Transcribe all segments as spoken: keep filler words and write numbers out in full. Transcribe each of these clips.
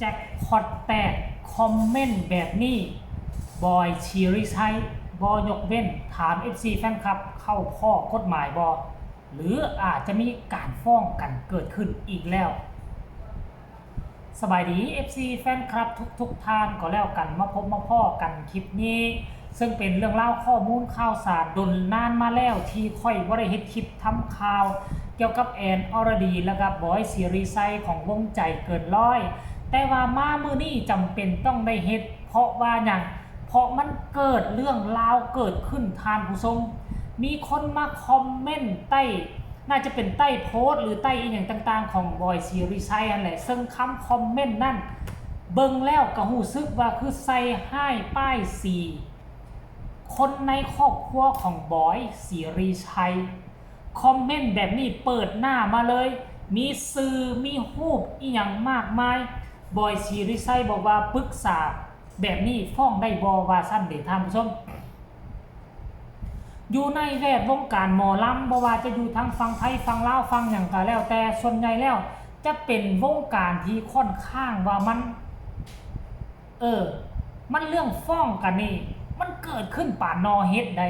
แจ็คพอตแตก คอมเมนต์แบบนี้ บอย สิริชัย บ่ยกเว้น ถาม เอฟซี แฟนคลับ เข้าข้อกฎหมายบ่ หรืออาจจะมีการฟ้องกันเกิดขึ้นอีกแล้ว สบายดี เอฟซี แฟนคลับ ทุกๆท่านก็แล้วกัน มาพบมาพ้อกันคลิปนี้ ซึ่งเป็นเรื่องราวข้อมูลข่าวสารดนนานมาแล้วที่ข้อยบ่ได้เฮ็ดคลิปทำข่าว เกี่ยวกับแอน อรดี และกับบอย สิริชัย ของวงใจเกินร้อย แต่ว่ามามื้อนี้จำเป็นต้องได้เฮ็ด เพราะว่าหยัง เพราะมันเกิดเรื่องราวเกิดขึ้น ท่านผู้ชม มีคนมาคอมเมนต์ใต้ น่าจะเป็นใต้โพสต์หรือใต้อีหยังต่างๆ ของบอย สิริชัยนั่นแหละ ซึ่งคำคอมเมนต์นั่น เบิ่งแล้วก็รู้สึกว่าคือใส่ร้ายป้ายสี คนในครอบครัวของบอย สิริชัย คอมเมนต์แบบนี้เปิดหน้ามาเลย มีชื่อ มีรูปอีหยังมากมาย บอย สิริชัย บอกว่าปรึกษาแบบนี้ฟ้องได้บ่ ว่าซั่นเด้ ท่านผู้ชม อยู่ในแวดวงการหมอลำ บ่ว่าจะอยู่ทางฝั่งไทย ฝั่งลาว ฝั่งหยังก็แล้วแต่ ส่วนใหญ่แล้วจะเป็นวงการที่ค่อนข้างว่ามัน เออ มันเรื่องฟ้องกันนี่ มันเกิดขึ้นปานนอเฮ็ดใด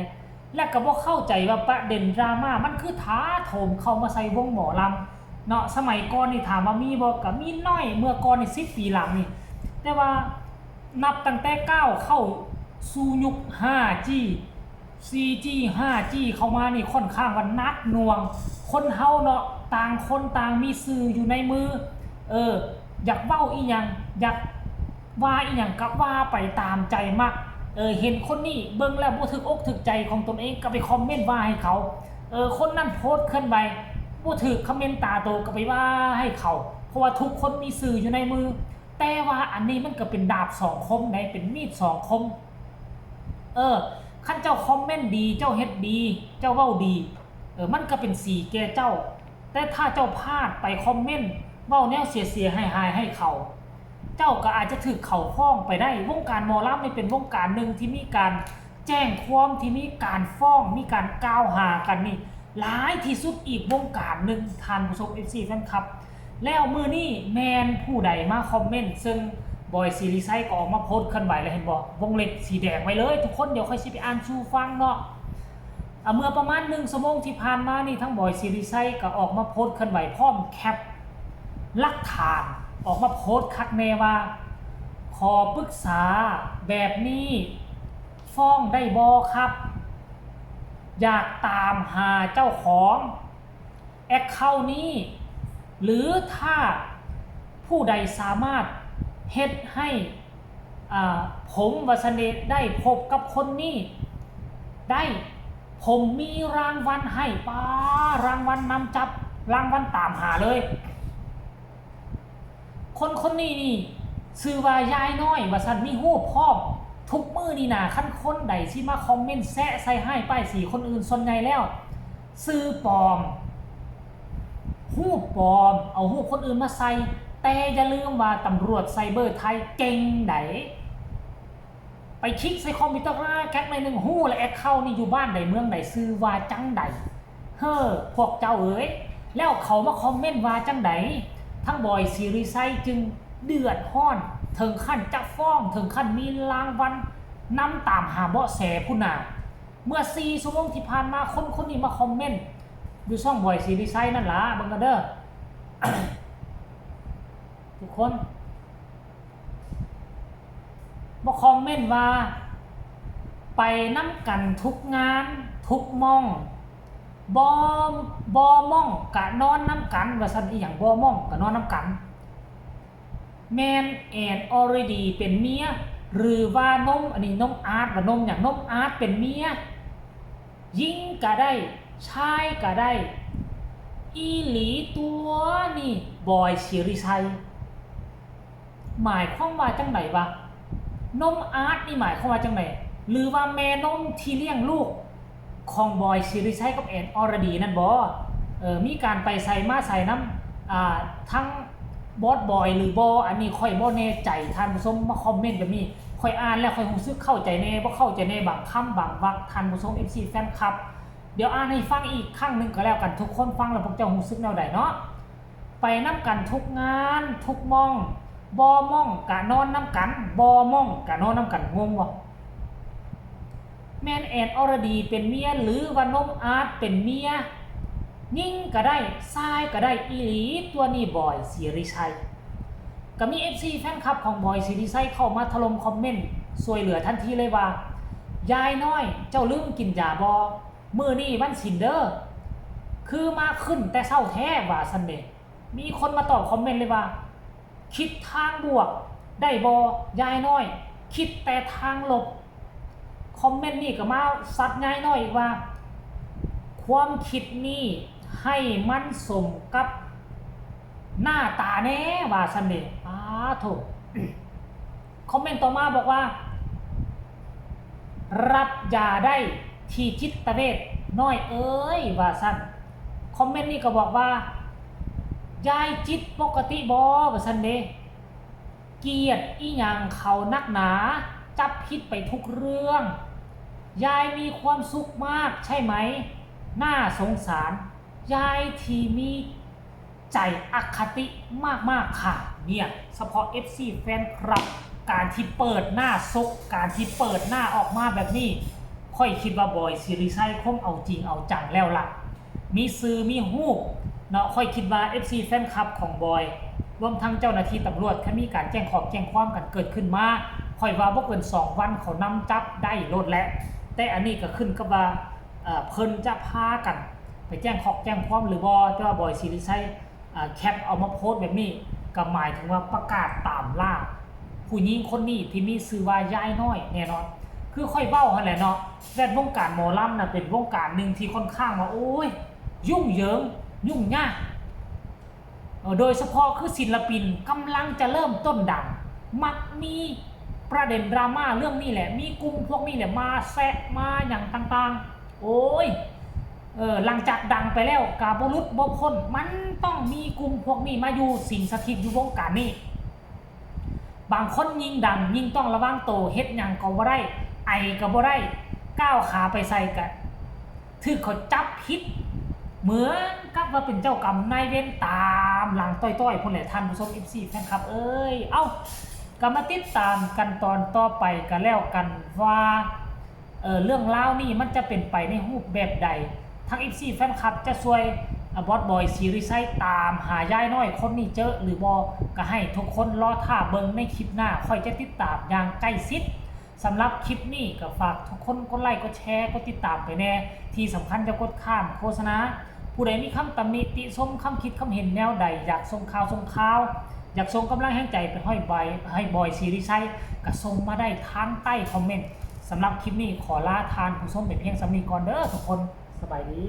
และก็บ่เข้าใจว่าประเด็นดราม่ามันคือถาโถมเข้ามาใส่วงหมอลำเนาะ สมัยก่อนนี่ถามว่ามีบ่ ก็มีน้อย เมื่อก่อนนี่ สิบปีหลังนี่ แต่ว่านับตั้งแต่ก้าวเข้าสู่ยุค ห้าจี สี่จี ห้าจี เข้ามานี่ค่อนข้างว่าหนักหน่วง คนเฮาเนาะ ต่างคนต่างมีชื่ออยู่ในมือ เออ อยากเว้าอีหยัง อยากว่าอีหยังก็ว่าไปตามใจมัก เออ เห็นคนนี้เบิ่งแล้วบ่ถูกอกถูกใจของตนเองก็ไปคอมเมนต์ว่าให้เขา เออ คนนั้นโพสต์เคลื่อนไหวบ่ถูกคอมเมนต์ตาโตก็ไปว่าให้เขา เพราะว่าทุกคนมีชื่ออยู่ในมือ แต่ว่าอันนี้มันก็เป็นดาบสองคมได เป็นมีดสองคม เออ คันเจ้าคอมเมนต์ดี เจ้าเฮ็ดดี เจ้าเว้าดี เออ มันก็เป็นสีแก่เจ้า แต่ถ้าเจ้าพลาดไปคอมเมนต์เว้าแนวเสียๆ หายๆ ให้เขา เจ้าก็อาจจะถูกเขาฟ้องไปได้ วงการหมอลำนี่เป็นวงการหนึ่งที่มีการแจ้งความ ที่มีการฟ้อง มีการกล่าวหากันนี่ หลายที่สุดอีกวงการหนึ่ง ท่านผู้ชม เอฟซี แฟนคลับ แล้วมื้อนี้แม่นผู้ใดมาคอมเมนต์ ซึ่งบอย สิริชัย ก็ออกมาโพสต์เคลื่อนไหวแล้ว เห็นบ่ วงเล็บสีแดงไว้เลย ทุกคน เดี๋ยวข้อยสิไปอ่านสู่ฟังเนาะ อ่ะ เมื่อประมาณหนึ่งชั่วโมงที่ผ่านมานี่ ทั้งบอย สิริชัย ก็ออกมาโพสต์เคลื่อนไหวพร้อมแคปหลักฐาน ออกมาโพสต์คักแน่ว่า ขอปรึกษาแบบนี้ฟ้องได้บ่ครับ อยากตามหาเจ้าของแอคเคาท์นี้ หรือถ้าผู้ใดสามารถเฮ็ดให้ อ่า ผม ว่าซั่นเด้ ได้พบกับคนนี้ได้ ผมมีรางวัลให้ ป๊า รางวัลนำจับ รางวัลตามหาเลย คนคนนี้นี่ชื่อว่ายายน้อย ว่าซั่น มีรูปพร้อม ทุกมื้อนี่นะ คันคนใดสิมาคอมเมนต์แซะใส่ร้ายป้ายสีคนอื่น ส่วนใหญ่แล้วชื่อปลอม รูปปลอม เอารูปคนอื่นมาใส่ แต่อย่าลืมว่าตำรวจไซเบอร์ไทยเก่งได ไปคลิกใส่คอมพิวเตอร์แคปหน่อยหนึ่ง ฮู้และแอคเคาท์นี่อยู่บ้านใดเมืองใด ชื่อว่าจังใด เฮ้อ พวกเจ้าเอ๋ย แล้วเขามาคอมเมนต์ว่าจังใด ทั้งบอย สิริชัย จึงเดือดร้อน ถึงขั้นจะฟ้อง ถึงขั้นมีรางวัลนำตามหาเบาะแสพุ้นน่ะ เมื่อสี่ชั่วโมงที่ผ่านมา คนคนนี้มาคอมเมนต์อยู่ช่องบอย สิริชัย นั่นล่ะ เบิ่งกันเด้อ ทุกคน มาคอมเมนต์ว่า ไปนำกันทุกงานทุกหม่อง บ่ บ่หม่องกะนอนนำกัน ว่าซั่น อีหยัง บ่หม่องกะนอนนำกัน แม่นแอน อรดี เป็นเมีย หรือว่านม อันนี้นมอาร์ต ว่านมหยัง นมอาร์ตเป็นเมีย หญิงกะได้ ชายกะได้ อีหลีตั๊วนี่ บอย สิริชัย หมายความว่าจังใดวะ นมอาร์ตนี่หมายความว่าจังใด หรือว่าแม่นมที่เลี้ยงลูกของบอย สิริชัย กับแอน อรดี นั่นบ่ เออ มีการไปไสมาไสนำ อ่า ทั้งบอสบอยหรือบ่ อันนี้ข้อยบ่แน่ใจ ท่านผู้ชมมาคอมเมนต์แบบนี้ ข้อยอ่านแล้วข้อยรู้สึกเข้าใจแน่ บ่เข้าใจแน่ บางคำบางวรรค ท่านผู้ชม เอฟซี แฟนคลับ เดี๋ยวอ่านให้ฟังอีกครั้งหนึ่งก็แล้วกัน ทุกคนฟังแล้วพวกเจ้ารู้สึกแนวใดเนาะ ไปนำกันทุกงานทุกหม่อง บ่มองกะนอนนำกัน บ่มองกะนอนนำกัน งงบ่ แม่นแอนอรดีเป็นเมีย หรือว่านมอาร์ตเป็นเมีย ยิงกะได้ ชายกะได้อีหลี ตัวนี้บอยศิริชัย กะมี เอฟซี แฟนคลับของบอยศิริชัยเข้ามาถล่มคอมเมนต์ช่วยเหลือทันทีเลยว่า ยายน้อย เจ้าลืมกินยาบ่ มื้อนี้วันศีลเด้อ คือมาขึ้นแต่เช้าแท้ ว่าซั่นเด้ มีคนมาตอบคอมเมนต์เลยว่า คิดทางบวกได้บ่ ยายน้อย คิดแต่ทางลบ คอมเมนต์นี้ก็มาซัดยายน้อยอีกว่า ความคิดนี้ให้มันสมกับหน้าตาแน่ ว่าซั่นเด้ อ้าโถ คอมเมนต์ต่อมาบอกว่า รับยาได้ที่จิตเวชน้อยเอ้ย ว่าซั่น คอมเมนต์นี้ก็บอกว่า ยายจิตปกติบ่ ว่าซั่นเด้ เกลียดอีหยังเขานักหนา จับผิดไปทุกเรื่อง ยายมีความสุขมากใช่ไหม น่าสงสาร ยายที่มีใจอคติมากๆค่ะ เนี่ย เฉพาะ เอฟซี แฟนคลับ การที่เปิดหน้าซก การที่เปิดหน้าออกมาแบบนี้ ข้อยคิดว่าบอยศิริชัยคงเอาจริงเอาจังแล้วล่ะ มีชื่อมีฮูปเนาะ ข้อยคิดว่า เอฟซี แฟนคลับของบอย รวมทั้งเจ้าหน้าที่ตำรวจ ถ้ามีการแจ้งขอบแจ้งความกันเกิดขึ้นมา ข้อยว่าบ่เกินสองวันเขานำจับได้โลดแหละ แต่อันนี้ก็ขึ้นกับว่า เอ่อ เพิ่นจะพากันไปแจ้งขอบแจ้งความหรือบ่ แต่ว่าบอยศิริชัย อ่า แคปเอามาโพสต์แบบนี้ ก็หมายถึงว่าประกาศตามล่าผู้หญิงคนนี้ที่มีชื่อว่ายายน้อยแน่นอน คือข้อยเว้าหั่นแหละเนาะ แวดวงการหมอลำน่ะเป็นวงการหนึ่งที่ค่อนข้างว่า โอ้ย ยุ่งเหยิง ยุ่งยาก เอ่อ โดยเฉพาะคือศิลปินกำลังจะเริ่มต้นดัง มักมีประเด็นดราม่าเรื่องนี้แหละ มีกลุ่มพวกนี้แหละมาแซะมาหยังต่างๆ โอ้ย เออ หลังจากดังไปแล้วกะบ่หลุดบ่พ้น มันต้องมีกลุ่มพวกนี้มาอยู่สิงสถิตอยู่วงการนี้ บางคนยิ่งดังยิ่งต้องระวังโต เฮ็ดหยังก็บ่ได้ ไอก็บ่ได้ ก้าวขาไปไสกะ ถืกเขาจับผิด เหมือนกับว่าเป็นเจ้ากรรมนายเวรตามหลังต้อยๆ พู้นแหละ ท่านผู้ชม เอฟซี แฟนคลับเอ้ย เอ้า ก็มาติดตามกันตอนต่อไปกันแล้วกันว่า เอ่อ เรื่องราวนี้มันจะเป็นไปในรูปแบบใด ทาง เอฟซี แฟนคลับจะช่วย อ่ะ บอสบอยศิริชัยตามหายายน้อยคนนี้เจอหรือบ่ ก็ให้ทุกคนรอท่าเบิ่งในคลิปหน้า ข้อยจะติดตามอย่างใกล้ชิด สำหรับคลิปนี้ก็ฝากทุกคนกดไลค์ กดแชร์ กดติดตามไปแน่ ที่สำคัญอย่ากดข้ามโฆษณา ผู้ใดมีคำตำหนิติชม คำคิดคำเห็นแนวใด อยากส่งข่าวส่งข่าว อยากส่งกำลังแรงใจไปให้บอย ให้บอยศิริชัย ก็ส่งมาได้ทางใต้คอมเมนต์ สำหรับคลิปนี้ขอลาท่านผู้ชมไปเพียงส่ำนี้ก่อนเด้อทุกคน สบายดี